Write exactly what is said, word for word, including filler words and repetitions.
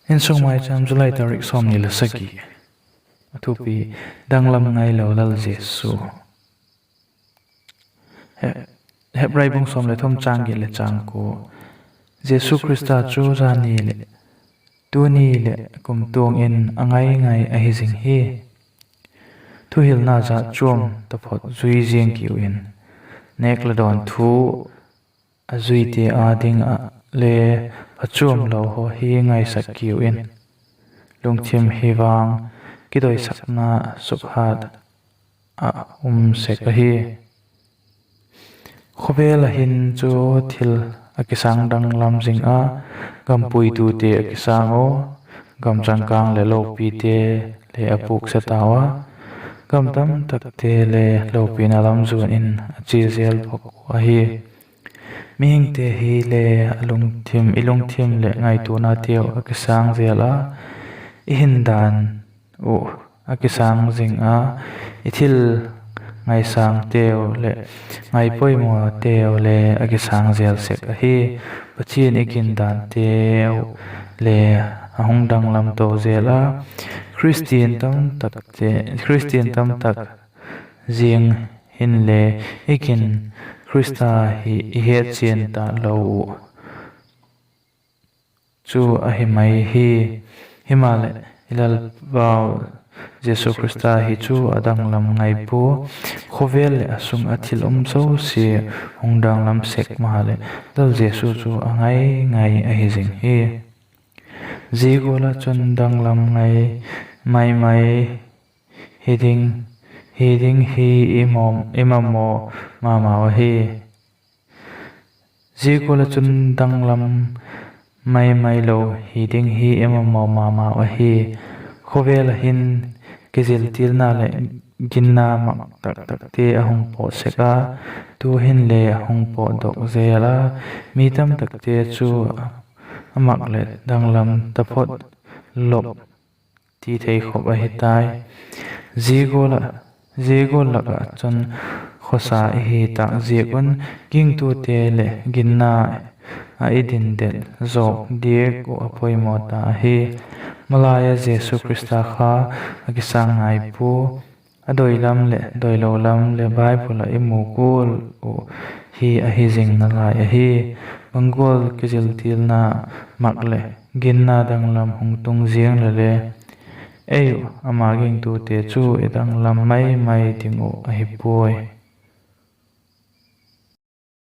Insung Maicham, July tarik sawmni le sagi. A thupi: Danglam ngailo Lal Jesu. He-, Hebrai bung sawm le thum, châng giat leh châng kua. Jesu Khrista chu zani leh tuni leh kumtuang in a ngai ngai ahi zing hi. Thuhilna jat chuam taphot zui ziang kiu in, nêk leh dawn thu a zuite â ding ah le phachuam lo haw hi ngaisak kiu in, lungthim hi vang kidoisakna sukhat ah um sek ahi. Khawvel ah hin chu thil a kisâng danglam zing a, gam puitute a kisâng u, gam changkâng leh lopite le a pûkse tau a, gam tamtakte le lopina lam zuan in a chia zel bawk uh ahi. Mihingte hile a lungthim, i lungthim leh ngaituanateu a kisâng zel a, i hin dan uh a kisâng zing a, i thil ngaisângteu leh ngaipoimawteu le a kisâng zel sek ahi. Pathian i gindanteu le a hung danglam to zel a, Khristian tamtakte, Khristian tamtak ziang hinle i gin Khrista hi i hetchian ta lo uh chu ahi mai hi. Himaleh, i Lalpau Jesu Khrista hi chu a danglam ngai pua. Khawvel leh a sung ah thil um zosia hung danglam sek maleh, Lal Jesu chu a ngai ngai ahi zing hi. Zia gual ah chun danglam ngai mai mai hi ding, hi ding hi i mamaw ma mau ahi. Zia gual ah chun danglam mai mai lo hi ding hi i mamaw ma mau ahi. Khawvel ah hin kiziltilna leh ginna mak tak takte a hung pawt sek a, tu'hin le a hung pawtdok zel a, mi tamtakte chu a mak leh danglam taphot lop ti thei khop ahi tai. Zia gual ah, zia gual lak ah chun khawsa i hi tâk ziak un, gingtute leh ginna ah i dindet zawk diak uh a poimaw ta ahi. Malai ah Jesu Khrista kha a kisâng ngai pua. A doi lam leh doilo lam leh Bible ah i mu gual uh hi ahi zing nalai ahi. Bang gual kiziltilna mak leh ginna danglam hung tung ziang leh le, ei uh ama gingtute chu i danglam mai mai ding uh ahi puai.